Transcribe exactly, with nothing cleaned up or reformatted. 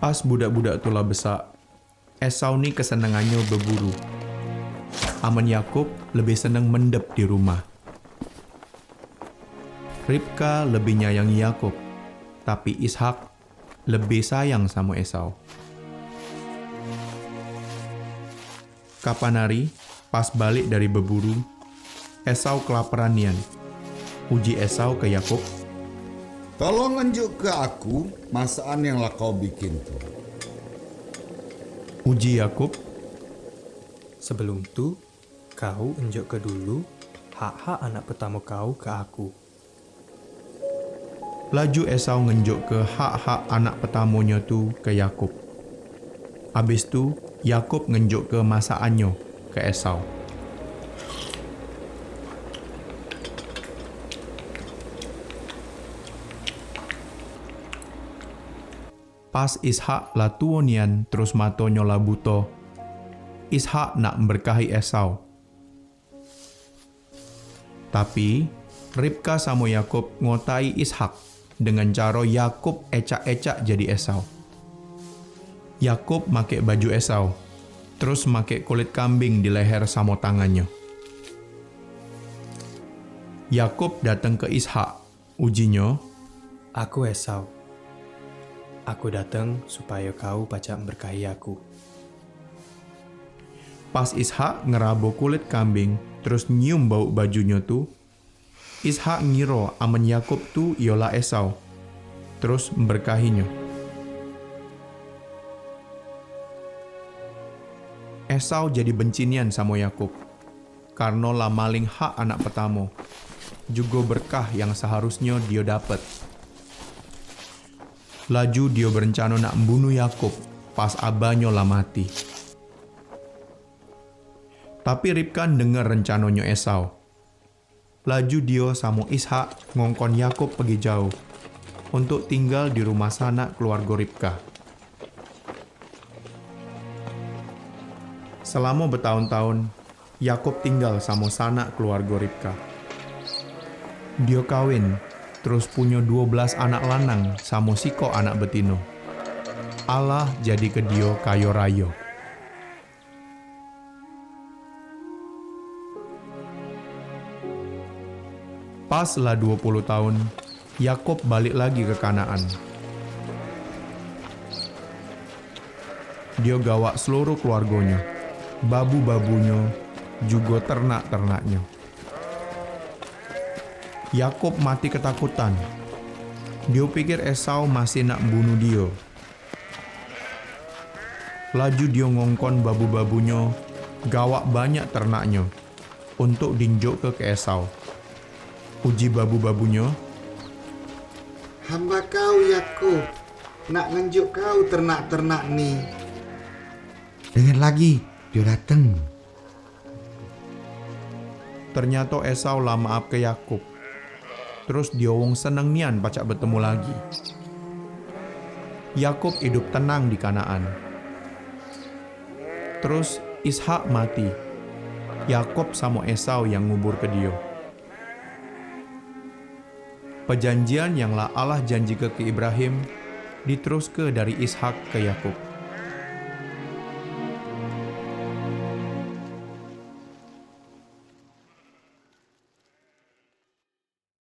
Pas budak-budak tu la besak, Esau ni kesenengannyo beburu. Amen Yakub lebih seneng mendep di rumah. Ribka lebih nyayangi Yakub, tapi Ishak lebih sayang samo Esau. Kapan hari, pas balik dari beburu, Esau kelaperan nian. Uji Esau ke Yakub, "Tolong enjuk ke aku masakan yang la kau bikin tu." Uji Yakub, "Sebelum tu, kau enjuk ke dulu hak-hak anak petamo kau ke aku." Laju Esau ngenjukke hak-hak anak petamonyo tu ke Yakub. Abis tu, Yakub ngenjukke masakannyo ke Esau. Pas Ishak la tuo nian terus matonyo la buto, Ishak nak mberkahi Esau. Tapi, Ribka samo Yakub ngotai Ishak dengan caro Yakub ecak-ecak jadi Esau. Yakub makek baju Esau, terus makek kulit kambing di leher samo tangannyo. Yakub dateng ke Ishak, ujinyo, "Aku Esau. Aku dateng supayo kau pacak mberkahi aku." Pas Ishak ngerabo kulit kambing, terus nyium bauk bajunyo tu, Ishak ngiro amen Yakub tu iyolah Esau, terus mberkahinyo. Esau jadi benci nian samo Yakub, karno la maling hak anak petamo, jugo berkah yang seharusnyo dio dapet. Laju dio berencano nak mbunuh Yakub pas abanyo la mati. Tapi Ribka ndenger rencanonyo Esau. Laju dio samo Ishak ngongkon Yakub pegi jauh, untuk tinggal di rumah sanak keluargo Ribka. Selamo betaun-taun, Yakub tinggal samo sanak keluargo Ribka. Dio kawin, terus punyo duo belas anak lanang samo sikok anak betino. Allah jadike dio kayo rayo. Pas la duo puluh taun, Yakub balik lagi ke Kanaan. Dio gawak seluruh keluargonyo, babu-babunyo, jugo ternak-ternaknyo. Yakub mati ketakutan. Dio pikir Esau masih nak mbunuh dio. Laju dio ngongkon babu-babunyo, gawak banyak ternaknyo, untuk dinjukke ke Esau. Uji babu-babunyo, "Hamba kau Yakub nak ngenjuk kau ternak-ternak ni." Dengar lagi, dio dateng. Ternyato Esau la maafke Yakub. Terus dio wong seneng nian pacak betemu lagi. Yakub idup tenang di Kanaan. Terus Ishak mati. Yakub samo Esau yang nguburke dio. Pejanjian yang la Allah janjike ke Ibrahim diteruske dari Ishak ke Yakub.